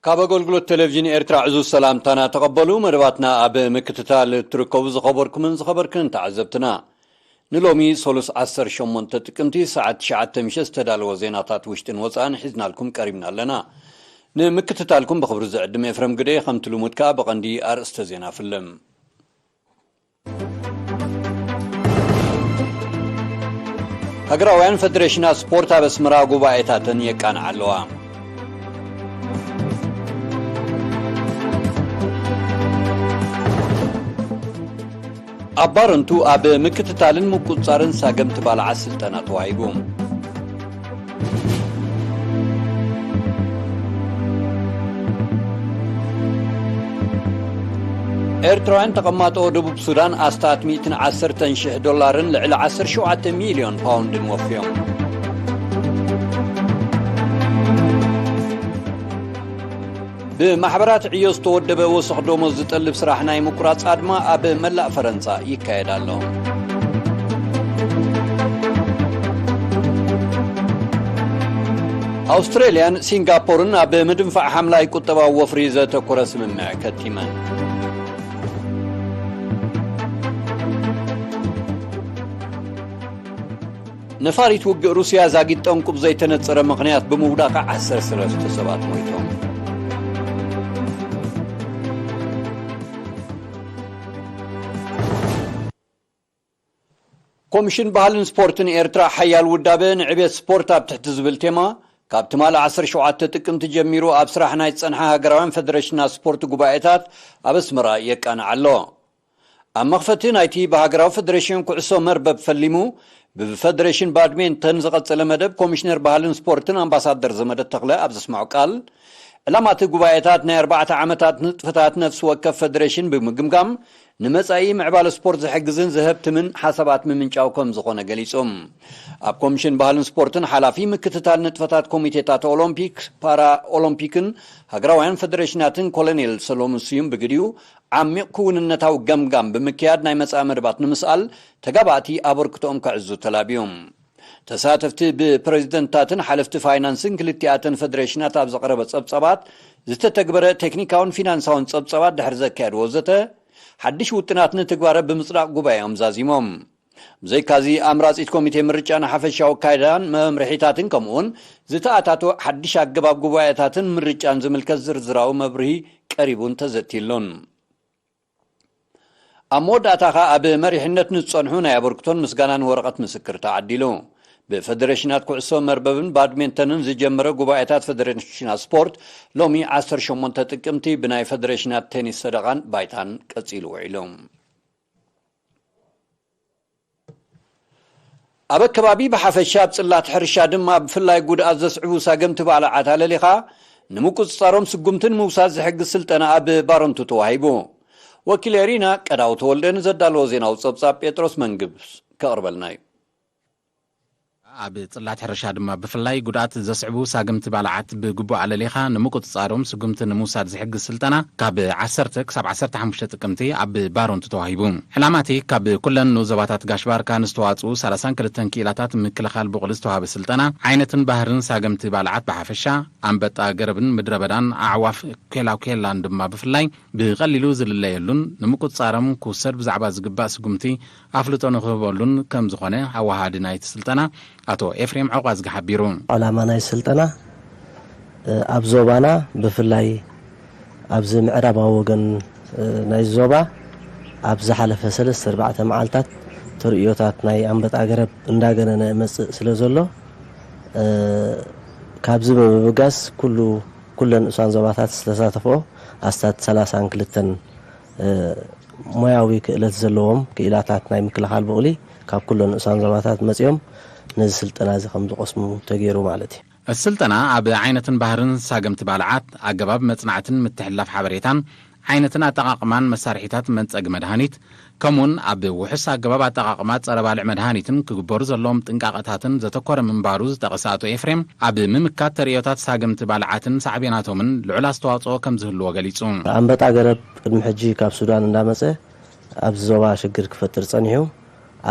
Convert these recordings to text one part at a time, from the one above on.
ካብ ኣገልግሎት ቴሌቪዥን ኤርትራ ዕዙዝ ሰላምታና ተቐበሉ። መደባትና ኣብ ምክትታል እትርከቡ ዝኸበርኩምን ዝኸበርክን ተዓዘብትና፣ ንሎሚ ሰሉስ ዓሰርተ ሸሞንተ ጥቅምቲ ሰዓት ትሽዓተ ምሸት ዝተዳለወ ዜናታት ውሽጥን ወጻእን ሒዝናልኩም ቀሪብና ኣለና። ንምክትታልኩም ብኽብሪ ዝዕድም ኤፍረም ግደ። ከምቲ ልሙድ ከኣ ብቐንዲ ኣርእስተ ዜና ፍልም። ሃገራውያን ፈደሬሽናት ስፖርት ኣብ ኣስመራ ጉባኤታተን የቃንዓ ኣለዋ። ኣብ ባረንቱ ኣብ ምክትታልን ምቁጽጻርን ሳገምቲ ባልዓት ስልጠና ተዋሂቡ። ኤርትራውያን ተቐማጦ ደቡብ ሱዳን ኣስታት ሚእትን ዓሰርተን ሽሕ ዶላርን ልዕሊ ዓሰርተ ሸውዓተ ሚልዮን ፓውንድን ወፍዮም። ብማሕበራት ዕዮ ዝተወደበ ወሰኽ ደሞዝ ዝጠልብ ስራሕ ናይ ምቁራጽ ኣድማ ኣብ መላእ ፈረንሳ ይካየድ ኣሎ። ኣውስትራልያን ሲንጋፖርን ኣብ ምድንፋዕ ሓምላይ ቁጠባዊ ወፍሪ ዘተኮረ ስምምዕ ከቲመን። ነፋሪት ውግእ ሩስያ ዛጊት ጠንቁ ብዘይተነጸረ ምኽንያት ብምውዳቓ ዓሰርተ ሰለስተ ሰባት ሞይቶም። ኮሚሽን ባህልን ስፖርትን ኤርትራ ሓያል ውዳበ ንዕቤት ስፖርት ኣብ ትሕቲ ዝብል ቴማ፣ ካብ ትማሊ ዓሰርተ ሸውዓተ ጥቅምቲ ጀሚሩ ኣብ ስራሕ ናይ ዝጸንሓ ሃገራውያን ፈደረሽናት ስፖርት ጉባኤታት ኣብ ኣስመራ የቃንዕ ኣሎ። ኣብ መኽፈቲ ናይቲ ብሃገራዊ ፈደሬሽን ኩዕሶ መርበብ ፈሊሙ፣ ብፈደሬሽን ባድሜንተን ዝቐጸለ መደብ ኮሚሽነር ባህልን ስፖርትን ኣምባሳደር ዘመደ ተኽለ ኣብ ዘስምዖ ቃል፣ ዕላማ እቲ ጉባኤታት ናይ ኣርባዕተ ዓመታት ንጥፈታት ነፍሲ ወከፍ ፈደሬሽን ብምግምጋም፣ ንመጻኢ ምዕባለ ስፖርት ዝሕግዝን ዘሀብትምን ሓሳባት ምምንጫው ከም ዝኾነ ገሊጹ። ኣብ ኮሚሽን ባህልን ስፖርትን ሓላፊ ምክትታል ንጥፈታት ኮሚቴታት ኦሎምፒክ፣ ፓራ ኦሎምፒክን ሃገራውያን ፈደሬሽናትን ኮሎኔል ሰሎሙን ስዩም ብግዲኡ፣ ዓሚቕ ክውንነታዊ ገምጋም ብምክያድ ናይ መጻኢ መደባት ንምስኣል ተጋባእቲ ኣበርክቶኦም ከዕዙ ተላብዩ። ተሳተፍቲ ብፕረዚደንታትን ሓለፍቲ ፋይናንስን ክልቲኣተን ፈደሬሽናት ኣብ ዘቕረበ ጸብጻባት ዝተተግበረ ቴክኒካውን ፊናንሳውን ጸብጻባት ድሕሪ ዘካየድዎ ዘተ፣ ሓድሽ ውጥናት ንትግባረ ብምጽዳቕ ጉባኤኦም ዛዚሞም። ብዘይካዚ ኣምራጺት ኮሚቴ ምርጫ ንሓፈሻዊ ኣካይዳን መምርሒታትን ከምኡውን ዝተኣታቶ ሓድሽ ኣገባብ ጉባኤታትን ምርጫን ዝምልከት ዝርዝራዊ መብርሂ ቀሪቡን ተዘትይሉን። ኣብ መወዳእታ ኸኣ ኣብ መሪሕነት ንዝጸንሑ ናይ ኣበርክቶን ምስጋናን ወረቐት ምስክር ተዓዲሉ። ብፈደሬሽናት ኩዕሶ መርበብን ባድሜንተንን ዝጀመረ ጉባኤታት ፈደሬሽናት ስፖርት ሎሚ ዓሰርተ ሸሞንተ ጥቅምቲ ብናይ ፈደሬሽናት ቴኒስ ሰደቓን ባይታን ቀጺሉ ውዒሉ። ኣብ ኣከባቢ ብሓፈሻ ኣብ ጽላት ሕርሻ ድማ ብፍላይ ጉድኣት ዘስዕቡ ሳገምቲ ባልዓት ኣለሊኻ ንምቁጽጻሮም ስጉምቲ ንምውሳድ ዝሕግዝ ስልጠና ኣብ ባረንቱ ተዋሂቡ። ወኪል ኤሪና ቀዳው ተወልደ ንዘዳለዎ ዜናዊ ጸብጻብ ጴጥሮስ መንግብስ ከቕርበልና እዩ። ኣብ ጽላት ሕርሻ ድማ ብፍላይ ጉድኣት ዘስዕቡ ሳግምቲ ባልዓት ብግቡእ ኣለሊኻ ንምቁጽጻሮም ስጉምቲ ንምውሳድ ዝሕግዝ ስልጠና ካብ ዓሰርተ ክሳብ ዓሰርተ ሓሙሽተ ጥቅምቲ ኣብ ባሮንቱ ተዋሂቡ። ዕላማ እቲ ካብ ኩለን ንኡስ ዞባታት ጋሽ ባርካ ንዝተዋጽኡ ሰላሳን ክልተን ክኢላታት ምክልኻል ብቑሊ ዝተዋህበ ስልጠና ዓይነትን ባህርን ሳግምቲ ባልዓት ብሓፈሻ፣ ኣንበጣ ገረብን ምድረ በዳን ኣዕዋፍ ኬላኩላን ድማ ብፍላይ ብቐሊሉ ዝልለየሉን ንምቁጽጻሮም ክውሰድ ብዛዕባ ዝግባእ ስጉምቲ ኣፍልጦ ንኽህበሉን ከም ዝኾነ ኣወሃሃዲ ናይቲ ስልጠና ኣቶ ኤፍሬም ዕቋዝጊ ሓቢሩ። ዕላማ ናይ ስልጠና፣ እ፣ ኣብ ዞባና ብፍላይ ኣብዚ ምዕራባዊ ወገን፣ እ፣ ናይ ዞባ ኣብ ዝሓለፈ ሰለስተ ኣርባዕተ መዓልታት ተርእዮታት ናይ ኣንበጣ ገረብ እንዳገነነ መጽእ ስለ ዘሎ፣ እ፣ ካብዚ ብምብጋስ ኩሉ፣ ኩለን ንኡሳን ዞባታት ዝተሳተፎ ኣስታት ሰላሳን ክልተን፣ እ፣ ሞያዊ ክእለት ዘለዎም ክኢላታት ናይ ምክልኻል ብቑሊ ካብ ኩለን ንኡሳን ዞባታት መጺኦም ነዚ ስልጠና እዚ ከም ዝቐስሙ ተገይሩ ማለት እዩ። እቲ ስልጠና ኣብ ዓይነትን ባህርን ሳገምቲ ባልዓት፣ ኣገባብ መጽናዕትን ምትሕልላፍ ሓበሬታን፣ ዓይነትን ኣጠቓቕማን መሳርሒታት መንጸጊ መድሃኒት፣ ከምኡውን ኣብ ውሑስ ኣገባብ ኣጠቓቕማ ጸረ ባልዕ መድሃኒትን ክግበሩ ዘለዎም ጥንቃቐታትን ዘተኮረ ምንባሩ ዝጠቐሰ ኣቶ ኤፍሬም፣ ኣብ ምምካት ተርእዮታት ሳግምቲ ባልዓትን ሳዕቤናቶምን ልዑል ኣስተዋጽኦ ከም ዝህልዎ ገሊጹ። ኣንበጣ ገረብ ቅድሚ ሕጂ ካብ ሱዳን እንዳመጸ ኣብዚ ዞባ ሽግር ክፈጥር ጸኒሑ።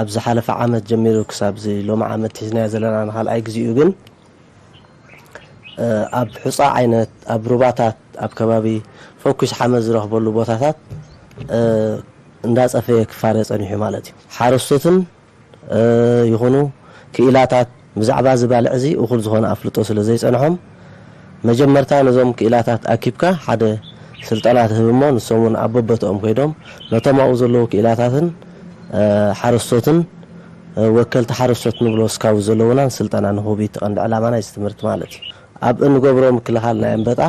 ኣብ ዝሓለፈ ዓመት ጀሚሩ ክሳብ እዚ ሎሚ ዓመት ሒዝናዮ ዘለና ንኻልኣይ ግዜኡ ግን፣ እ፣ ኣብ ሑጻ ዓይነት፣ ኣብ ሩባታት፣ ኣብ ከባቢ ፈኩስ ሓመድ ዝረኽበሉ ቦታታት እንዳፀፈየ ክፋረ ፀኒሑ ማለት እዩ። ሓረስቶትን ይኹኑ ክኢላታት ብዛዕባ እዚ ባልዕ እዚ እኹል ዝኾነ ኣፍልጦ ስለ ዘይጸንሖም፣ መጀመርታ ነዞም ክኢላታት ኣኪብካ ሓደ ስልጠና ትህብ እሞ፣ ንሶም እውን ኣብ በቦትኦም ከይዶም ነቶም ኣብኡ ዘለዉ ክኢላታትን ሓረስቶትን ወከልቲ ሓረስቶት ንብሎ እስካብ ዘለዉናን ስልጠና ንህብ እዩ እቲ ቀንዲ ዕላማ ናይዚ ትምህርቲ ማለት እዩ። ኣብ እንገብሮ ምክልኻል ናይ ኣንበጣ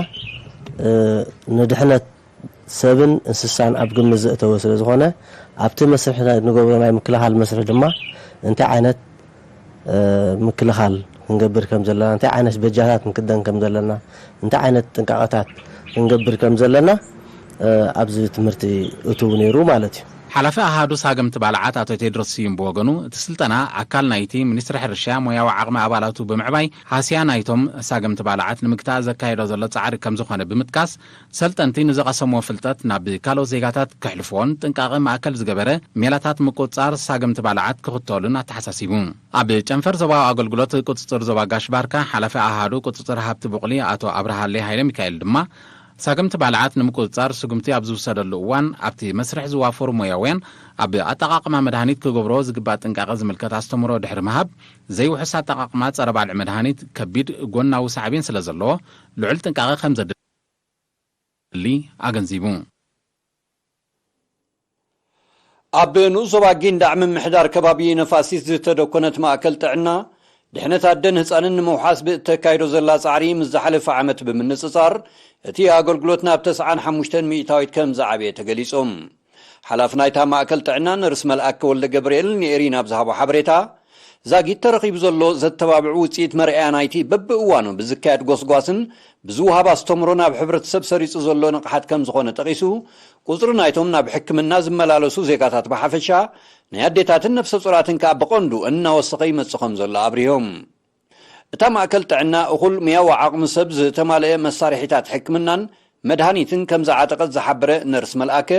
ንድሕነት ሰብን እንስሳን ኣብ ግምት ዘእተወ ስለ ዝኾነ፣ ኣብቲ መስርሕ ንገብሮ ናይ ምክልኻል መስርሕ ድማ እንታይ ዓይነት ምክልኻል ክንገብር ከም ዘለና፣ እንታይ ዓይነት በጃታት ክንክደን ከም ዘለና፣ እንታይ ዓይነት ጥንቃቐታት ክንገብር ከም ዘለና ኣብዚ ትምህርቲ እትው ነይሩ ማለት እዩ። ሓላፊ ኣሃዱ ሳገምቲ ባልዓት ኣቶ ቴድሮስ ስዩም ብወገኑ፣ እቲ ስልጠና ኣካል ናይቲ ሚኒስትሪ ሕርሻ ሞያዊ ዓቕሚ ኣባላቱ ብምዕባይ፣ ሃስያ ናይቶም ሳገምቲ ባልዓት ንምግታእ ዘካየዶ ዘሎ ጻዕሪ ከም ዝኾነ ብምጥቃስ፣ ሰልጠንቲ ንዝቐሰምዎ ፍልጠት ናብ ካልኦት ዜጋታት ከሕልፍዎን ጥንቃቐ ማእከል ዝገበረ ሜላታት ምቁጽጻር ሳገምቲ ባልዓት ክኽተሉን ኣተሓሳሲቡ። ኣብ ጨንፈር ዞባዊ ኣገልግሎት ቁጽጽር ዞባ ጋሽ ባርካ ሓላፊ ኣሃዱ ቁጽጽር ሃብቲ ቡቕሊ ኣቶ ኣብርሃለይ ሃይለ ሚካኤል ድማ፣ ሳገምቲ ባልዓት ንምቁጽጻር ስጉምቲ ኣብ ዝውሰደሉ እዋን ኣብቲ መስርሕ ዝዋፈሩ ሞያውያን ኣብ ኣጠቓቕማ መድሃኒት ክገብርዎ ዝግባእ ጥንቃቐ ዝምልከት ኣስተምህሮ ድሕሪ ምሃብ፣ ዘይውሑስ ኣጠቓቕማ ጸረ ባልዕ መድሃኒት ከቢድ ጎናዊ ሳዕቤን ስለ ዘለዎ ልዑል ጥንቃቐ ከም ዘድሊ ኣገንዚቡ። ኣብ ንኡስ ዞባ ጊንዳዕ ምምሕዳር ከባቢ ነፋሲት ዝተደኮነት ማእከል ጥዕና፣ ድሕነት ኣደን ህጻንን ንምውሓስ ብእተካይዶ ዘላ ጻዕሪ ምስ ዝሓለፈ ዓመት ብምንጽጻር፣ እቲ ኣገልግሎት ናብ ተስዓን ሓሙሽተን ሚእታዊት ከም ዝዓበየ ተገሊጹ። ሓላፊ ናይታ ማእከል ጥዕና ነርስ መልኣከ ወልደ ገብርኤል ንኤሪና ኣብ ዝሃቦ ሓበሬታ፣ ዛጊት ተረኺቡ ዘሎ ዘተባብዑ ውጽኢት መርኣያ ናይቲ በብእዋኑ ብዝካየድ ጎስጓስን ብዝወሃብ ኣስተምሮን ኣብ ሕብረተሰብ ሰሪጹ ዘሎ ንቕሓት ከም ዝኾነ ጠቒሱ፣ ቁጽሪ ናይቶም ናብ ሕክምና ዝመላለሱ ዜጋታት ብሓፈሻ፣ ናይ ኣዴታትን ነፍሰ ጾራትን ከኣ ብቐንዱ እናወሰኸ ይመጽእ ከም ዘሎ ኣብሪሆም። እታ ማእከል ጥዕና እኹል ሙያዊ ዓቕሚ ሰብ ዝተማልአ መሳርሒታት ሕክምናን መድሃኒትን ከም ዝዓጠቐት ዝሓበረ ነርስ መልኣከ፣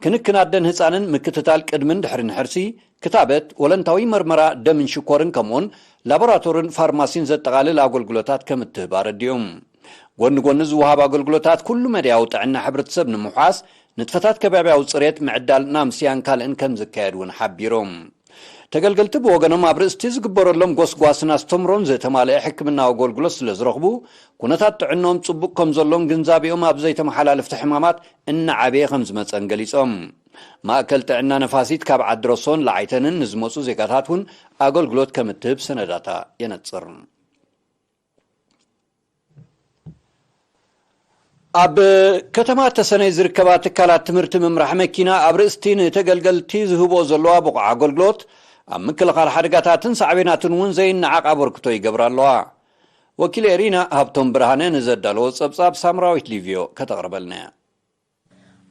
ክንክን ኣደን ህጻንን ምክትታል ቅድምን ድሕርን ሕርሲ፣ ክታበት፣ ወለንታዊ መርመራ ደምን ሽኮርን ከምኡውን ላቦራቶርን ፋርማሲን ዘጠቓልል ኣገልግሎታት ከም እትህብ ኣረዲኦም። ጎኒ ጎኒ ዝወሃብ ኣገልግሎታት ኩሉ መድያዊ ጥዕና ሕብረተሰብ ንምውሓስ ንጥፈታት ከባብያዊ ጽሬት፣ ምዕዳል ናምስያን ካልእን ከም ዝካየድ እውን ሓቢሮም። ተገልገልቲ ብወገኖም ኣብ ርእስቲ ዝግበረሎም ጎስጓስን ኣስተምሮን ዝተማልአ ሕክምናዊ ኣገልግሎት ስለ ዝረኽቡ ኩነታት ጥዕኖም ጽቡቕ ከም ዘሎን ግንዛቤኦም ኣብ ዘይተመሓላለፍቲ ሕማማት እናዓበየ ከም ዝመጸን ገሊጾም። ማእከል ጥዕና ነፋሲት ካብ ዓዲ ረሶን ለዓይተንን ንዝመጹ ዜጋታት እውን ኣገልግሎት ከም እትህብ ሰነዳታ የነጽር። ኣብ ከተማ ተሰነይ ዝርከባ ትካላት ትምህርቲ ምምራሕ መኪና ኣብ ርእስቲ ንተገልገልቲ ዝህቦ ዘለዋ ብቑዕ ኣገልግሎት ኣብ ምክልኻል ሓደጋታትን ሳዕቤናትን እውን ዘይነዓቕ ኣበርክቶ ይገብራ ኣለዋ። ወኪል ኤሪና ሃብቶም ብርሃነ ንዘዳለዎ ጸብጻብ ሳምራዊት ሊቪዮ ከተቕርበልና እያ።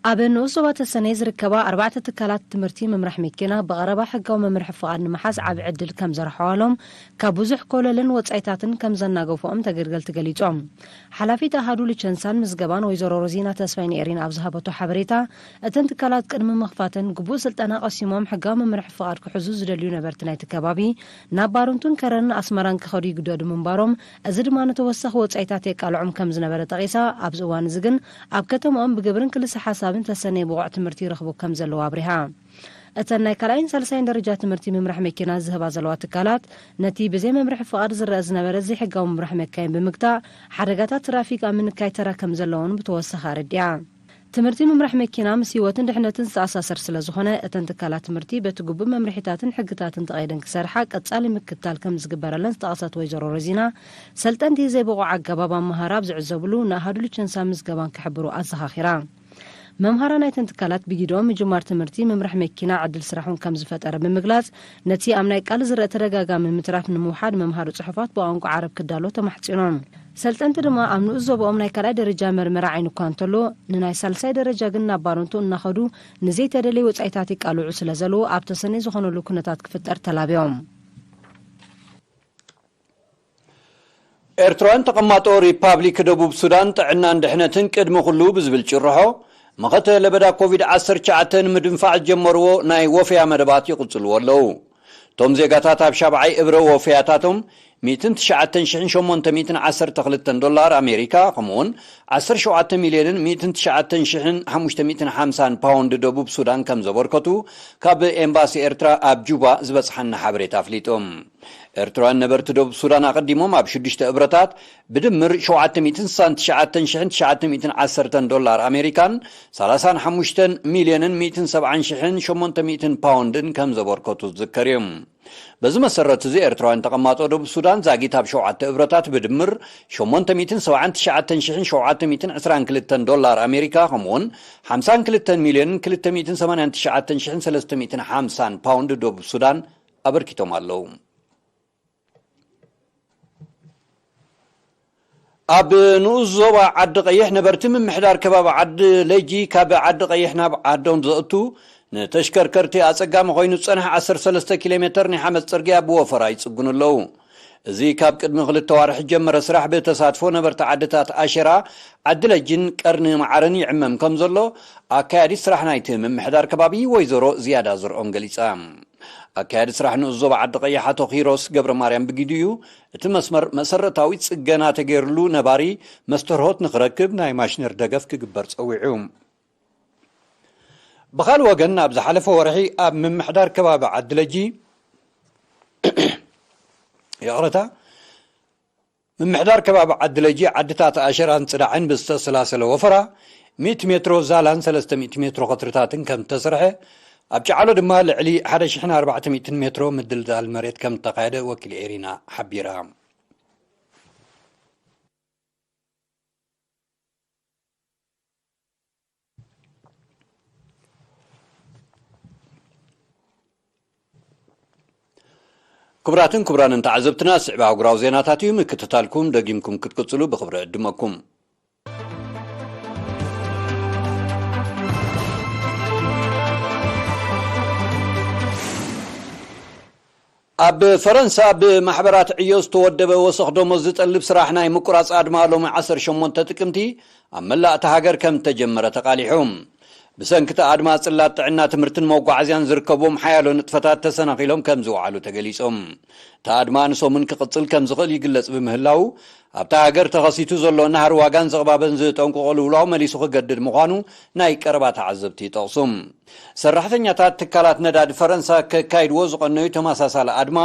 ኣብ ንኡስ ዞባ ተሰነይ ዝርከባ ኣርባዕተ ትካላት ትምህርቲ ምምራሕ መኪና ብቐረባ ሕጋዊ መምርሒ ፍቓድ ንምሓዝ ዓቢ ዕድል ከም ዘርሓዋሎም ካብ ብዙሕ ኮለልን ወጻኢታትን ከም ዘናገፍኦም ተገልገልቲ ገሊጾም። ሓላፊት ኣሃዱ ልቸንሳን ምዝገባን ወይዘሮ ሮዚና ተስፋይ ንኤሪን ኣብ ዝሃበቶ ሓበሬታ፣ እተን ትካላት ቅድሚ ምኽፋተን ግቡእ ስልጠና ቀሲሞም ሕጋዊ መምርሒ ፍቓድ ክሕዙ ዝደልዩ ነበርቲ ናይቲ ከባቢ ናብ ባረንቱን ከረንን ኣስመራን ክኸዱ ይግደዱ ምንባሮም፣ እዚ ድማ ንተወሳኺ ወጻኢታት የቃልዖም ከም ዝነበረ ጠቒሳ፣ ኣብዚ እዋን እዚ ግን ኣብ ከተማኦም ብግብርን ክልሰ ሓሳብን ተሰነይ ብቑዕ ትምህርቲ ይረኽቡ ከም ዘለዉ ኣብሪሃ። እተን ናይ ካልኣይን ሳልሳይን ደረጃ ትምህርቲ ምምራሕ መኪና ዝህባ ዘለዋ ትካላት፣ ነቲ ብዘይ መምርሒ ፍቓድ ዝረኣ ዝነበረ ዘይሕጋዊ ምምራሕ መካይን ብምግታእ፣ ሓደጋታት ትራፊክ ኣብ ምንካይ ተራ ከም ዘለወን ብተወሳኺ ኣረዲኣ። ትምህርቲ ምምራሕ መኪና ምስ ህይወትን ድሕነትን ዝተኣሳሰር ስለ ዝኾነ፣ እተን ትካላት ትምህርቲ በቲ ግቡእ መምርሒታትን ሕግታትን ተቐይደን ክሰርሓ ቀጻሊ ምክትታል ከም ዝግበረለን ዝጠቐሰት ወይዘሮ ሮዚና፣ ሰልጠንቲ ዘይብቑዕ ኣገባብ ኣመሃራ ኣብ ዝዕዘብሉ ንኣሃዱ ሊቸንሳ ምዝገባን ክሕብሩ ኣዘኻኺራ። መምሃራ ናይተን ትካላት ብጊደኦም ምጅማር ትምህርቲ ምምራሕ መኪና ዕድል ስራሕ እውን ከም ዝፈጠረ ብምግላጽ፣ ነቲ ኣብ ናይ ቃል ዝረአ ተደጋጋሚ ምትራፍ ንምውሓድ መምሃሪ ጽሑፋት ብቋንቋ ዓረብ ክዳሎ ተማሕጺኖም። ሰልጠንቲ ድማ ኣብ ንኡስ ዞባኦም ናይ ካልኣይ ደረጃ መርመራ ዓይኒ እኳ እንተሎ፣ ንናይ ሳልሳይ ደረጃ ግን ናብ ባረንቱ እናኸዱ ንዘይተደለየ ወጻኢታት ይቃልዑ ስለ ዘለዉ ኣብ ተሰነይ ዝኾነሉ ኩነታት ክፍጠር ተላብዮም። ኤርትራውያን ተቐማጦ ሪፓብሊክ ደቡብ ሱዳን ጥዕናን ድሕነትን ቅድሚ ኩሉ ብዝብል ጭርሖ መኸተ ለበዳ ኮቪድ ዓሰርተ ትሽዓተ ንምድንፋዕ ዝጀመርዎ ናይ ወፈያ መደባት ይቕጽልዎ ኣለዉ። እቶም ዜጋታት ኣብ ሻብዓይ እብረ ወፈያታቶም ሚእትን ትሽዓተን ሽሕን ሸሞንተ ሚእትን ዓሰርተ ክልተን ዶላር ኣሜሪካ፣ ከምኡውን ዓሰርተ ሸውዓተ ሚልዮንን ሚእትን ትሽዓተን ሽሕን ሓሙሽተ ሚእትን ሓምሳን ፓውንድ ደቡብ ሱዳን ከም ዘበርከቱ ካብ ኤምባሲ ኤርትራ ኣብ ጁባ ዝበጽሓና ሓበሬታ ኣፍሊጡ። ኤርትራውያን ነበርቲ ደቡብ ሱዳን ኣቐዲሞም ኣብ ሽዱሽተ እብረታት ብድምር ሸውዓተ ሚእትን ስሳን ትሽዓተን ሽሕን ትሽዓተ ሚእትን ዓሰርተን ዶላር ኣሜሪካን ሰላሳን ሓሙሽተን ሚልዮንን ሚእትን ሰብዓን ሽሕን ሸሞንተ ሚእትን ፓውንድን ከም ዘበርከቱ ዝዝከር እዩ። በዚ መሰረት እዚ ኤርትራውያን ተቐማጦ ደቡብ ሱዳን ዛጊት ኣብ ሸውዓተ እብረታት ብድምር ሸሞንተ ሚእትን ሰብዓን ትሽዓተን ሽሕን ሸውዓተ ሚእትን ዕስራን ክልተን ዶላር ኣሜሪካ ከምኡውን ሓምሳን ክልተን ሚልዮንን ክልተ ሚእትን ሰማንያን ትሽዓተን ሽሕን ሰለስተ ሚእትን ሓምሳን ፓውንድ ደቡብ ሱዳን ኣበርኪቶም ኣለዉ። ኣብ ንኡስ ዞባ ዓዲ ቀይሕ ነበርቲ ምምሕዳር ከባቢ ዓዲ ለጂ ካብ ዓዲ ቀይሕ ናብ ዓዶም ዘእቱ ንተሽከርከርቲ ኣጸጋሚ ኮይኑ ዝጸንሐ ዓሰርተ ሰለስተ ኪሎ ሜተር ናይ ሓመድ ጽርግያ ብወፈራ ይጽግኑ ኣለዉ። እዚ ካብ ቅድሚ ክልተ ዋርሒ ጀመረ ስራሕ ብተሳትፎ ነበርቲ ዓድታት ኣሸራ፣ ዓዲ ለጅን ቀርኒ መዓርን ይዕመም ከም ዘሎ ኣካያዲት ስራሕ ናይቲ ምምሕዳር ከባቢ ወይዘሮ ዝያዳ ዝርኦም ገሊጻ። ኣካያዲ ስራሕ ንኡስ ዞባ ዓዲ ቀይሕ ኣቶ ኪሮስ ገብረ ማርያም ብጊዲኡ እቲ መስመር መሰረታዊ ጽገና ተገይርሉ ነባሪ መስተርሆት ንክረክብ ናይ ማሽነር ደገፍ ክግበር ጸዊዑ። ብኻልእ ወገን ኣብ ዝሓለፈ ወርሒ ኣብ ምምሕዳር ከባቢ ዓዲ ለጂ ይቕረታ ምምሕዳር ከባቢ ዓዲ ለጂ ዓድታት ኣሸራን ጽዳዕን ብዝተሰላሰለ ወፈራ ሚእቲ ሜትሮ ዛላን ሰለስተ ሚእቲ ሜትሮ ኸትርታትን ከም እተሰርሐ ኣብ ጨዓሎ ድማ ልዕሊ ሓደ ሽሕን ኣርባዕተ ሚእትን ሜትሮ ምድልዳል መሬት ከም እተኻየደ ወኪል ኤሪና ሓቢራ። ክቡራትን ክቡራንን ተዓዘብትና፣ ስዕብ ኣህጉራዊ ዜናታት እዩ። ምክትታልኩም ደጊምኩም ክትቅጽሉ ብኽብሪ እዕድመኩም። ኣብ ፈረንሳ ብማሕበራት ዕዮ ዝተወደበ ወሰኽ ደሞዝ ዝጠልብ ስራሕ ናይ ምቁራጽ ኣድማ ሎሚ ዓሰርተ ሸሞንተ ጥቅምቲ ኣብ መላእ እታ ሃገር ከም እተጀመረ ተቓሊሑ። ብሰንኪ እቲ ኣድማ ጽላት ጥዕና፣ ትምህርትን መጓዓዝያን ዝርከብዎም ሓያሎ ንጥፈታት ተሰናኺሎም ከም ዝወዓሉ ተገሊጾም። እቲ ኣድማ ንሰሙን ክቕጽል ከም ዝኽእል ይግለጽ ብምህላው፣ ኣብታ ሃገር ተኸሲቱ ዘሎ ናህሪ ዋጋን ዘቕባበን ዝጠንቁቖ ልውላው መሊሱ ክገድድ ምዃኑ ናይ ቀረባ ተዓዘብቲ ይጠቕሱ። ሰራሕተኛታት ትካላት ነዳዲ ፈረንሳ ከካይድዎ ዝቐነዩ ተመሳሳሊ ኣድማ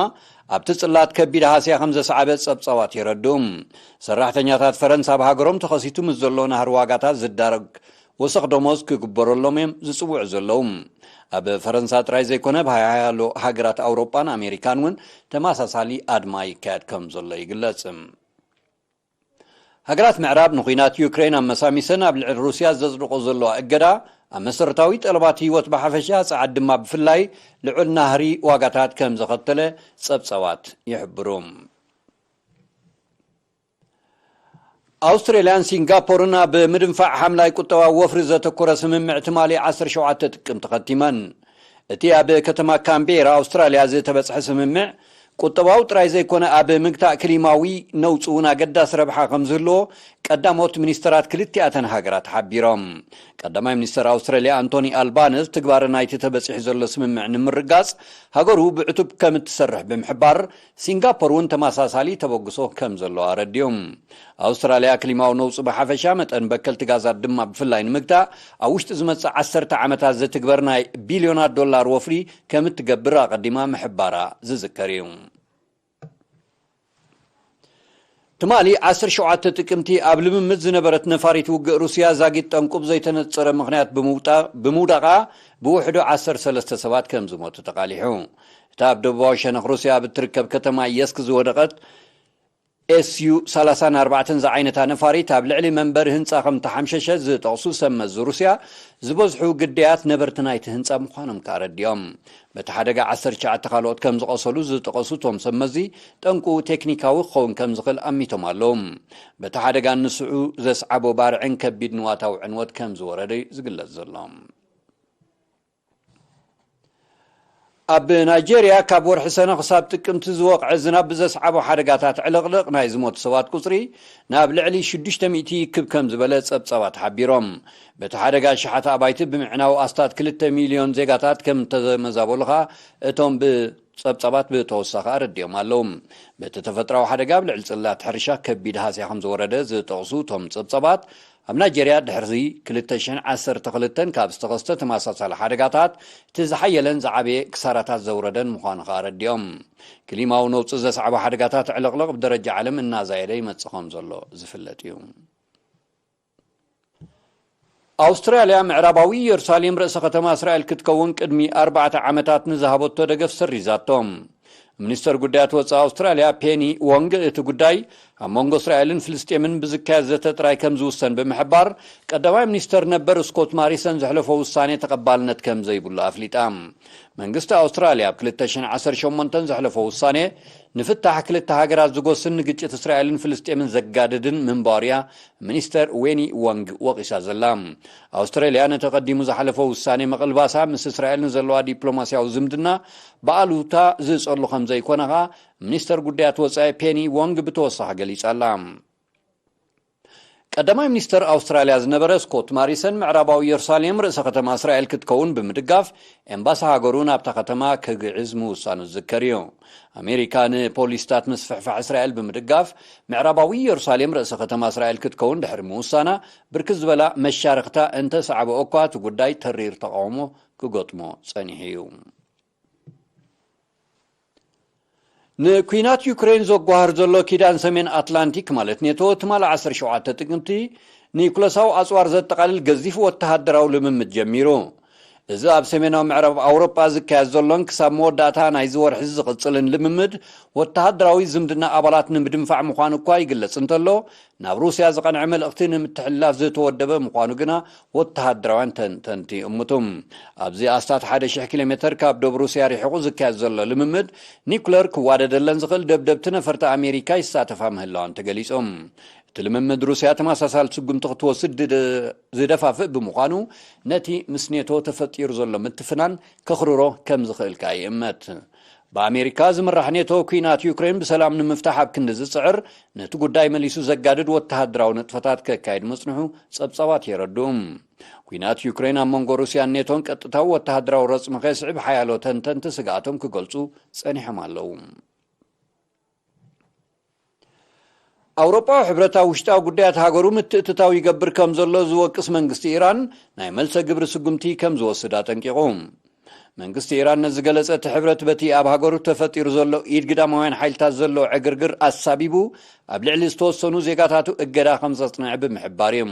ኣብቲ ጽላት ከቢድ ሃስያ ከም ዘስዓበ ጸብጻባት የረድኡ። ሰራሕተኛታት ፈረንሳ ኣብ ሃገሮም ተኸሲቱ ምስ ዘሎ ናህሪ ዋጋታት ዝዳረግ ወሰኽ ደሞዝ ክግበረሎም እዮም ዝጽውዑ ዘለዉ። ኣብ ፈረንሳ ጥራይ ዘይኮነ፣ ብሃያሎ ሃገራት ኣውሮጳን ኣሜሪካን እውን ተመሳሳሊ ኣድማ ይካየድ ከም ዘሎ ይግለጽ። ሃገራት ምዕራብ ንኹናት ዩክሬን ኣመሳሚሰን ኣብ ልዕሊ ሩስያ ዘጽድቆ ዘለዋ እገዳ፣ ኣብ መሰረታዊ ጠለባት ህይወት ብሓፈሻ፣ ጸዓት ድማ ብፍላይ ልዑል ናህሪ ዋጋታት ከም ዘኸተለ ጸብጻባት ይሕብሩ። ኣውስትሬልያን ሲንጋፖርን ኣብ ምድንፋዕ ሓምላይ ቁጠባዊ ወፍሪ ዘተኮረ ስምምዕ ትማሊ ዓሰርተ ሸውዓተ ጥቅምቲ ኸቲመን። እቲ ኣብ ከተማ ካምቤራ ኣውስትራልያ ዝተበጽሐ ስምምዕ፣ ቁጠባዊ ጥራይ ዘይኮነ፣ ኣብ ምግታእ ክሊማዊ ነውጺ እውን ኣገዳሲ ረብሓ ከም ዝህልዎ ቀዳሞት ሚኒስተራት ክልቲኣተን ሃገራት ሓቢሮም። ቀዳማይ ሚኒስተር ኣውስትራልያ ኣንቶኒ ኣልባነዝ፣ ትግባረ ናይቲ ተበጺሑ ዘሎ ስምምዕ ንምርጋጽ ሃገሩ ብዕቱብ ከም እትሰርሕ ብምሕባር፣ ሲንጋፖር እውን ተመሳሳሊ ተበግሶ ከም ዘለዋ ኣረዲኡ። ኣውስትራልያ ክሊማዊ ነውጺ ብሓፈሻ፣ መጠን በከልቲ ጋዛት ድማ ብፍላይ ንምግታእ፣ ኣብ ውሽጢ ዝመጽእ ዓሰርተ ዓመታት ዝትግበር ናይ ቢልዮናት ዶላር ወፍሪ ከም እትገብር ኣቐዲማ ምሕባራ ዝዝከር እዩ። ትማሊ ዓሰርተ ሸውዓተ ጥቅምቲ ኣብ ልምምድ ዝነበረት ነፋሪት ውግእ ሩስያ ዛጊት ጠንቁ ብዘይተነጸረ ምኽንያት ብምውጣ-፣ ብምውዳቓ ብውሕዱ ዓሰርተ ሰለስተ ሰባት ከም ዝሞቱ ተቓሊሑ። እታ ኣብ ደቡባዊ ሸነኽ ሩስያ ኣብ እትርከብ ከተማ የስክ ዝወደቐት ኤስዩ ሰላሳን ኣርባዕተን ዝዓይነታ ነፋሪት ኣብ ልዕሊ መንበሪ ህንጻ ከም ተሓምሸሸ ዝጠቕሱ ሰብ መዚ ሩስያ፣ ዝበዝሑ ግዳያት ነበርቲ ናይቲ ህንጻ ምዃኖም ከኣ ኣረዲኦም። በቲ ሓደጋ ዓሰርተ ትሽዓተ ካልኦት ከም ዝቖሰሉ ዝጠቐሱ እቶም ሰብ መዚ፣ ጠንቁ ቴክኒካዊ ክኸውን ከም ዝኽእል ኣሚቶም ኣለዉ። በቲ ሓደጋን ንስዑ ዘስዓቦ ባርዕን ከቢድ ንዋታዊ ዕንወት ከም ዝወረደ እዩ ዝግለጽ ዘሎ። ኣብ ናይጄርያ ካብ ወርሒ ሰነ ክሳብ ጥቅምቲ ዝወቕዐ ዝናብ ብዘስዓቦ ሓደጋታት ዕልቕልቕ ናይ ዝሞቱ ሰባት ቁጽሪ ናብ ልዕሊ ሽዱሽተ ሚእቲ ይክብ ከም ዝበለ ጸብጻባት ሓቢሮም። በቲ ሓደጋ ኣሽሓት ኣባይቲ ብምዕናው ኣስታት ክልተ ሚልዮን ዜጋታት ከም ተመዛበሉ ኸኣ እቶም ብጸብጻባት ብተወሳኺ ኣረዲኦም ኣለዉ። በቲ ተፈጥራዊ ሓደጋ ኣብ ልዕሊ ጽላት ሕርሻ ከቢድ ሃስያ ከም ዝወረደ ዝጠቕሱ እቶም ጸብጻባት፣ ኣብ ናይጄርያ ድሕሪ ክልተ ሽሕን ዓሰርተ ክልተን ካብ ዝተኸስተ ተመሳሳሊ ሓደጋታት እቲ ዝሓየለን ዝዓበየ ክሳራታት ዘውረደን ምዃኑ ከኣ ኣረዲኦም። ክሊማዊ ነውጺ ዘስዓቦ ሓደጋታት ዕልቕልቕ ብደረጃ ዓለም እናዛየደ ይመጽእ ከም ዘሎ ዝፍለጥ እዩ። ኣውስትራልያ ምዕራባዊ ኢየሩሳሌም ርእሰ ከተማ እስራኤል ክትከውን ቅድሚ ኣርባዕተ ዓመታት ንዝሃበቶ ደገፍ ሰሪዛቶ። ሚኒስተር ጉዳያት ወጻኢ ኣውስትራልያ ፔኒ ዎንግ እቲ ጉዳይ ኣብ መንጎ እስራኤልን ፍልስጤምን ብዝካየድ ዘተ ጥራይ ከም ዝውሰን ብምሕባር፣ ቀዳማይ ሚኒስተር ነበር ስኮት ማሪሰን ዘሕለፎ ውሳኔ ተቐባልነት ከም ዘይብሉ ኣፍሊጣ። መንግስቲ ኣውስትራልያ ኣብ ክልተ ሽሕን ዓሰርተ ሸሞንተን ዘሕለፎ ውሳኔ ንፍታሕ ክልተ ሃገራት ዝጎስን ንግጭት እስራኤልን ፍልስጤምን ዘጋድድን ምንባሩ እያ ሚኒስተር ዌኒ ዋንግ ወቒሳ ዘላ። ኣውስትራልያ ነቲ ቀዲሙ ዝሓለፈ ውሳኔ ምቕልባሳ ምስ እስራኤል ንዘለዋ ዲፕሎማስያዊ ዝምድና ብኣሉታ ዝጸሉ ከም ዘይኮነ ኸኣ ሚኒስተር ጉዳያት ወጻኢ ፔኒ ዋንግ ብተወሳኺ ገሊጻ ኣላ። ቀዳማይ ሚኒስተር ኣውስትራልያ ዝነበረ ስኮት ማሪሰን ምዕራባዊ ኢየሩሳሌም ርእሰ ከተማ እስራኤል ክትከውን ብምድጋፍ ኤምባሲ ሃገሩ ናብታ ከተማ ክግዕዝ ምውሳኑ ዝዝከር እዩ። ኣሜሪካ ንፖሊስታት ምስፍሕፋሕ እስራኤል ብምድጋፍ ምዕራባዊ ኢየሩሳሌም ርእሰ ከተማ እስራኤል ክትከውን ድሕሪ ምውሳና ብርክት ዝበላ መሻርኽታ እንተሰዓበኦ እኳ እቲ ጉዳይ ተሪር ተቓውሞ ክገጥሞ ጸኒሑ እዩ። ንኲናት ዩክሬን ዘጓህር ዘሎ ኪዳን ሰሜን ኣትላንቲክ ማለት ኔቶ ትማሊ ዓሰርተ ሸውዓተ ጥቅምቲ ኒኩለሳዊ ኣጽዋር ዘጠቓልል ገዚፍ ወተሃደራዊ ልምምድ ጀሚሩ። እዚ ኣብ ሰሜናዊ ምዕራብ ኣውሮጳ ዝካየድ ዘሎን ክሳብ መወዳእታ ናይዚ ወርሒ ዝቕጽልን ልምምድ ወተሃደራዊ ዝምድና ኣባላት ንምድንፋዕ ምዃኑ እኳ ይግለጽ እንተሎ፣ ናብ ሩስያ ዝቐንዐ መልእኽቲ ንምትሕልላፍ ዝተወደበ ምዃኑ ግና ወተሃደራውያን ተንተንቲ ይእምቱ። ኣብዚ ኣስታት ሓደ ሽሕ ኪሎ ሜተር ካብ ዶብ ሩስያ ሪሒቑ ዝካየድ ዘሎ ልምምድ ኒኩለር ክዋደደለን ዝኽእል ደብደብቲ ነፈርቲ ኣሜሪካ ይሳተፋ ምህላወን ተገሊጹ። እቲ ልምምድ ሩስያ ተመሳሳሊ ስጉምቲ ክትወስድ ዝደ-፣ ዝደፋፍእ ብምዃኑ ነቲ ምስ ኔቶ ተፈጢሩ ዘሎ ምትፍናን ከኽርሮ ከም ዝኽእል ከኣ ይእመት። ብኣሜሪካ ዝምራሕ ኔቶ ኲናት ዩክሬን ብሰላም ንምፍታሕ ኣብ ክንዲ ዝጽዕር፣ ነቲ ጉዳይ መሊሱ ዘጋድድ ወተሃደራዊ ንጥፈታት ከካይድ ምጽንሑ ጸብጻባት የረድኡ። ኲናት ዩክሬን ኣብ መንጎ ሩስያን ኔቶን ቀጥታዊ ወተሃደራዊ ረጽሚ ከየስዕብ ሓያሎ ተንተንቲ ስግኣቶም ክገልጹ ጸኒሖም ኣለዉ። ኣውሮጳዊ ሕብረት ኣብ ውሽጣዊ ጉዳያት ሃገሩ ምትእትታው ይገብር ከም ዘሎ ዝወቅስ መንግስቲ ኢራን፣ ናይ መልሰ ግብሪ ስጉምቲ ከም ዝወስድ ኣጠንቂቑ። መንግስቲ ኢራን ነዚ ገለጸ፣ እቲ ሕብረት በቲ ኣብ ሃገሩ ተፈጢሩ ዘሎ ኢድ ግዳማውያን ሓይልታት ዘሎ ዕግርግር ኣሳቢቡ፣ ኣብ ልዕሊ ዝተወሰኑ ዜጋታቱ እገዳ ከም ዘጽንዐ ብምሕባር እዩ።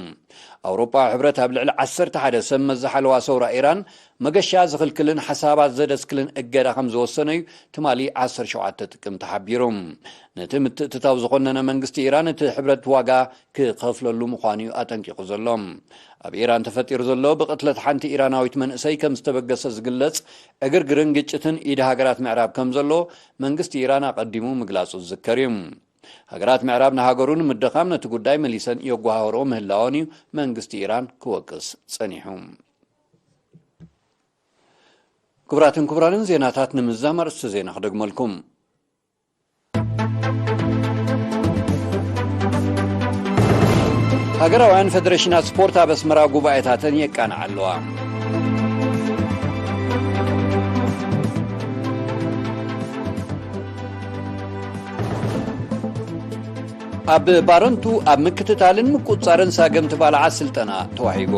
ኣውሮጳዊ ሕብረት ኣብ ልዕሊ ዓሰርተ ሓደ ሰብ መዚ ሓለዋ ሰውራ ኢራን መገሻ ዝኽልክልን ሓሳባት ዘደስክልን እገዳ ከም ዝወሰነ እዩ ትማሊ ዓሰርተ ሸውዓተ ጥቅምቲ ሓቢሩ። ነቲ ምትእትታው ዝኾነነ መንግስቲ ኢራን፣ እቲ ሕብረት ዋጋ ክኸፍለሉ ምዃኑ እዩ ኣጠንቂቑ ዘሎ። ኣብ ኢራን ተፈጢሩ ዘሎ ብቕትለት ሓንቲ ኢራናዊት መንእሰይ ከም ዝተበገሰ ዝግለጽ ዕግርግርን ግጭትን ኢድ ሃገራት ምዕራብ ከም ዘሎ መንግስቲ ኢራን ኣቐዲሙ ምግላጹ ዝዝከር እዩ። ሃገራት ምዕራብ ንሃገሩ ንምድኻም ነቲ ጉዳይ መሊሰን የጓሃርኦ ምህላወን እዩ መንግስቲ ኢራን ክወቅስ ጸኒሑ። ክቡራትን ክቡራንን፣ ዜናታት ንምዝዛም ኣርእስቲ ዜና ክደግመልኩም። ሃገራውያን ፈደሬሽናት ስፖርት ኣብ ኣስመራ ጉባኤታተን የቃንዓ ኣለዋ። ኣብ ባረንቱ ኣብ ምክትታልን ምቁጽጻርን ሳገምቲ ባልዓት ስልጠና ተዋሂቡ።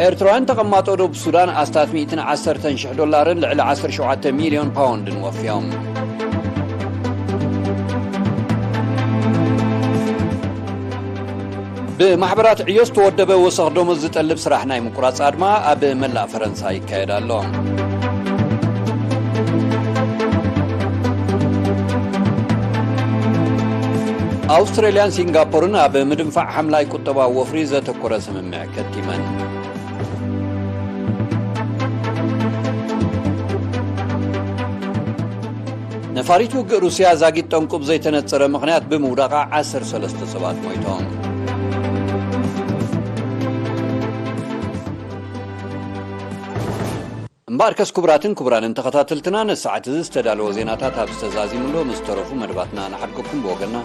ኤርትራውያን ተቐማጦ ደቡብ ሱዳን ኣስታት ሚእትን ዓሰርተን ሽሕ ዶላርን ልዕሊ ዓሰርተ ሸውዓተ ሚልዮን ፓውንድን ወፍዮም። ብማሕበራት ዕዮ ዝተወደበ ወሰኽ ደሞዝ ዝጠልብ ስራሕ ናይ ምቁራጽ ኣድማ ኣብ መላእ ፈረንሳ ይካየድ ኣሎ። ኣውስትራልያን ሲንጋፖርን ኣብ ምድንፋዕ ሓምላይ ቁጠባዊ ወፍሪ ዘተኮረ ስምምዕ ከቲመን። ነፋሪት ውግእ ሩስያ ዛጊት ጠንቁ ብዘይተነጸረ ምኽንያት ብምውዳቓ ዓሰርተ ሰለስተ ሰባት ሞይቶም። እምበኣርከስ ክቡራትን ክቡራንን ተኸታተልትና፣ ነዚ ሰዓት እዚ ዝተዳለወ ዜናታት ኣብ ዝተዛዚምሉ፣ ምስ ተረፉ መደባትና ንሓድገኩም ብወገንና